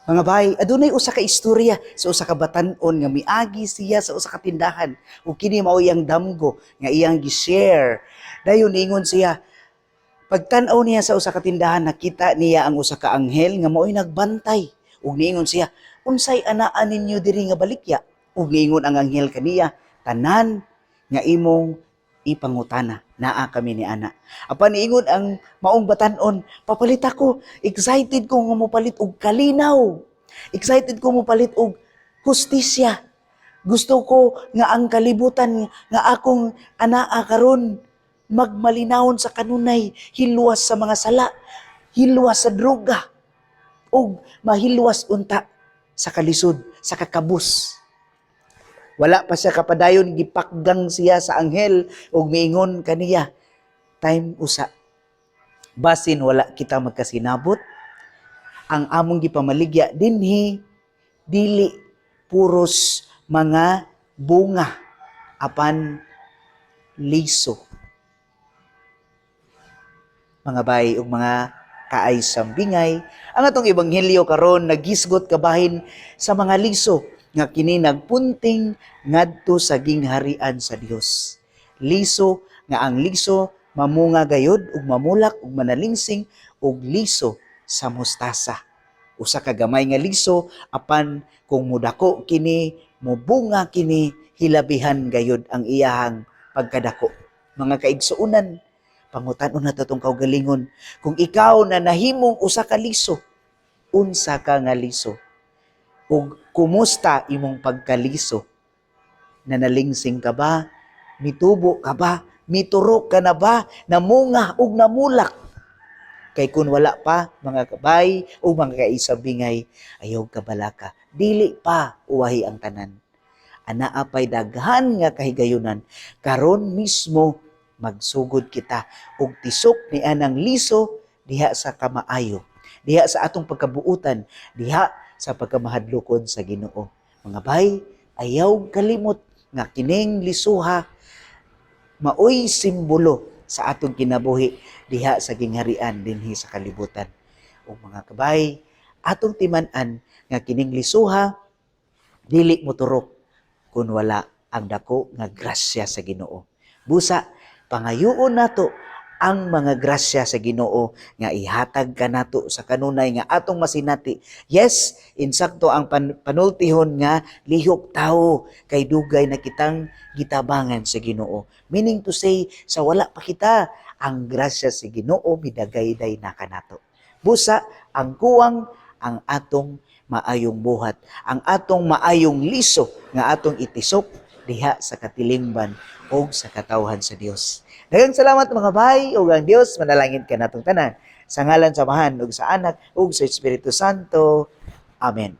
Mga bay, adunay usa ka istorya sa usa ka batan-on nga miagi siya sa usa ka tindahan ug kini mao iyang damgo nga iyang gi-share. Dayon niingon siya, pagtan-aw niya sa usa ka tindahan, nakita niya ang usa ka anghel nga mao'y nagbantay. Ug niingon siya, "Unsay anaa ninyo diri nga balikya?" Ug niingon ang anghel kaniya, "Tanan nga imong ipangutana, naa kami ni ana." Apan niingon ang maong batan-on, "Papalit ako, excited ko nga mopalit og kalinaw. Excited ko mopalit og hustisya. Gusto ko nga ang kalibutan nga akong anaa karon magmalinawon sa kanunay, hilwas sa mga sala, hilwas sa droga, ug mahilwas unta sa kalisod, sa kakabus." Wala pa siya kapadayon, gipakgang siya sa anghel ug miingon kaniya, "Time usa. Basin wala kita magkasinabot, ang among gipamaligya dinhi dili puros mga bunga apan liso." Mga bay ug mga kaay sambingay, ang atong ebanghelyo karon nagisgot kabahin sa mga liso nga kini nagpunting ngadto sa gingharian sa Dios. Liso nga ang liso mamunga gayod ug mamulak ug manalingsing og liso sa mustasa. Usa ka gamay nga liso, apan kung mudako kini, mubunga kini, hilabihan gayod ang iyahang pagkadako. Mga kaigsuonan, pangutan-on nato atong kaugalingon kung ikaw na nahimong usa ka liso, unsa ka nga liso? Ug kumusta imong pagkaliso? Nanalingsing ka ba? Mitubo ka ba? Miturok ka na ba? Namunga ug namulak? Kay kung wala pa, mga kabay o mga kaisabingay, ayaw kabalaka. Dili pa uwahi ang tanan. Anaa pay daghan nga kahigayunan. Karon mismo magsugod kita og tisok ni anang liso diha sa kamaayo, diha sa atong pagkabuutan, diha sa pagkamahadlokon sa Ginoo. Mga bay, ayaw kalimot nga kining lisuha maoy simbolo sa atong kinabuhi diha sa gingharian dinhi sa kalibutan. Ug mga kabay, atong timan-an nga kining lisuha dili moturok kung wala ang dako nga grasya sa Ginoo. Busa pangayoon nato ang mga grasya sa Ginoo nga ihatag kanato sa kanunay nga atong masinati. Yes, insakto ang panultihon nga lihok tao kay dugay na kitang gitabangan sa Ginoo. Meaning to say, sa wala pa kita, ang grasya sa Ginoo midagayday na kanato. Busa ang kuwang ang atong maayong buhat, ang atong maayong liso nga atong itisok diha sa katilingban o sa katawhan sa Dios. Daghang salamat, mga bay, ug ang Dios manalangin kanatong tanan. Sa ngalan sa Amahan ug sa Anak ug sa Espiritu Santo. Amen.